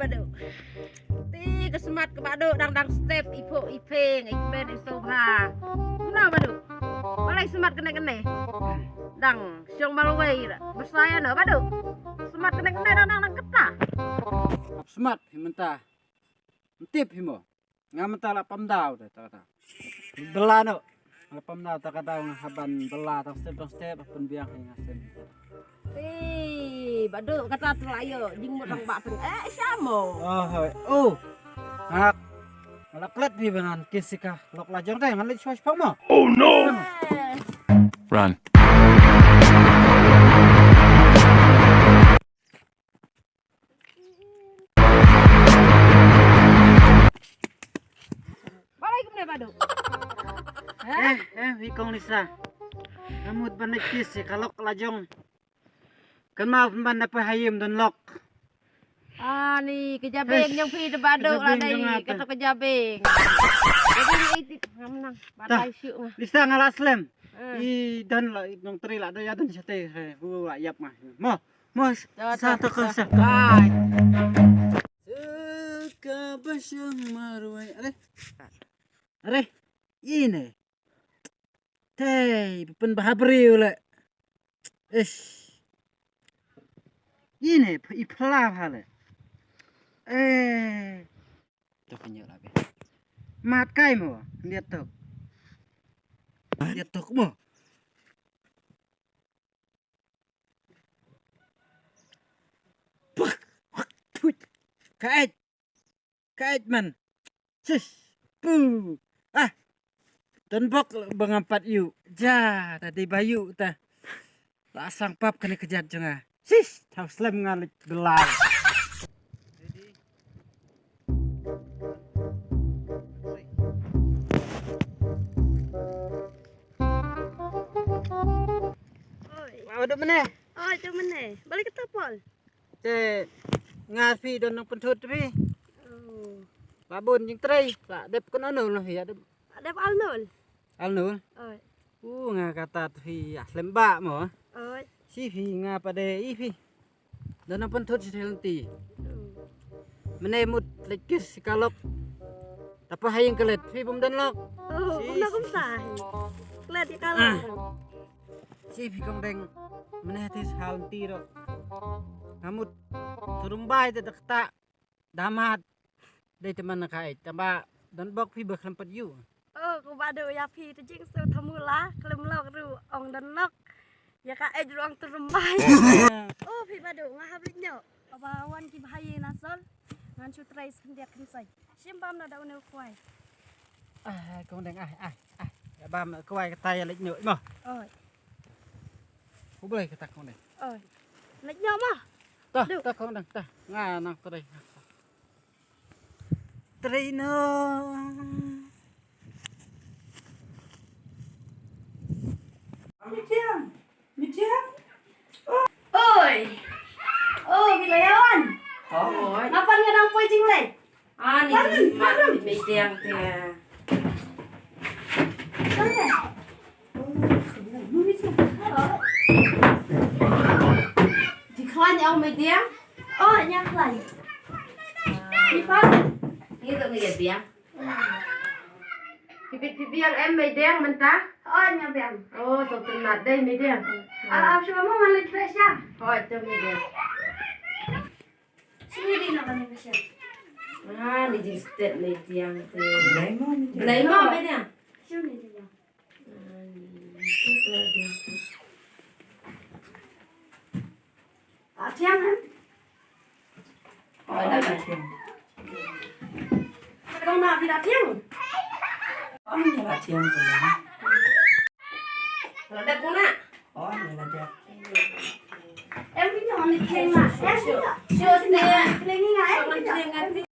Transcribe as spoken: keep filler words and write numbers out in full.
Badu. Te ka smat ka badu dang dang step i phuh i peng i kmen i sobha. Kumno badu? Balei smat kane kane? Dang shong malwei ra. Besai ano badu. Smat kane kane dang dang dang kata. Smat hi mynta. Ntip hi mo. Nga mynta la pam daw te ta kata. Bela no. Nga pam daw ta kata nga haban bela tang step tang step pynbiang hi nga step. Ti badu kata telayo jingmut dang ba teng eh siamo. Oh hoi. Oh. Hak. Nga la klet hi banan kisika lok lajong te ngan leit shwa shpang mo. Oh no. Eh. Run. Balei kumne badu? Eh, eh, hi kong Lisa. Nga mut ban leit kis ïa ka lok la jong. Kan ma ban da pynhai ïing don lok. Ani ka jabeng jong phi te badu la dei kata ka jabeng. Jadi ni iti ngam nang batai shu nga. Lisa nga la slem. I don la nong tri la da ïa don shate. Hu la ïap nga. Mo. Mos, sa ta ka sa. Bye. Ka ba shang marwai. Are. Are. Ine. Tei, pun bahabri ule. Ish. Ine, i pla hale. Eh. Tok nyo la be. Mat kai mo, dia tok. Dia tok mo. Puk, puk, puk. Kait. Kait man. Sis. Pu. Ah. Don bok ba ngam pat yu. Ja, ta dei ba yu ta. La sang pap kane ka jat jong nga. Sis, thaw slem nga leit belai. Oi. Wa dum ne? Oi, dum ne. Balik ke tapol. Te nga phi don nang pynthut phi. Oh. Ba bun jingtrei, ba dep kon anu noh ya dep. Dep alnul. Alnul. Oi. U nga kata phi aslem ba mo. Oi. Si phi nga pade i phi. Don nang pynthut si thel ti. Oh. Mene mut lekis si kalok. Tapa haying kelet phi bum don lok. Oh, bum don kum sa. Kelet di kalok. Si phi kong deng. Mene hati sahal ti ro. Ngamut. Turumbai te dakta. Damat. Dei te man kai. Tamba don bok phi ba khlem pat yu. Oh, ku badu ya phi te jing su thamula khlem lok ru ong don lok. Ya ka ej ru ong turumbai. Oh, phi badu nga habit nyo. Aba wan ki bahai na sol. Ngan chu trai skendiak kensai. Shim bam na da une u kwai. Ai, kong deng ai ai ai. Ya bam kwai kata ya leit nyok mo. Oi. U blei kata kong deng. Oi. Leit nyok mo. Tah, tah kong deng tah. Nga nang trei. Trei no. Mitiang. Mitiang. Oi. Oh, bila yawan. Oi. Ngapan nga dang poi jinglei? Ani mat mei diang te. Di khlaiñ au mei diang? Oh, nya khlaiñ. Di pan? Ni tu mei diang. Phi biang em mei diang mynta? Oh, nya biang. Oh, so tynat dei mei diang. Ah, ap shu mo man leit fresh ya. Oh, to mei diang. Sini di na kane ka sha. Ah, ni jing stet mei diang te. Blei mo mei diang. Blei mo mei diang. Sini di na. Atiang em. Oi, la atiang. Kong na bi atiang. Oi, la atiang ko la. La dep ko na. Oi, la dep. Em bi no ni keng na. Em bi no. Sure, sure. Keng na em bi no.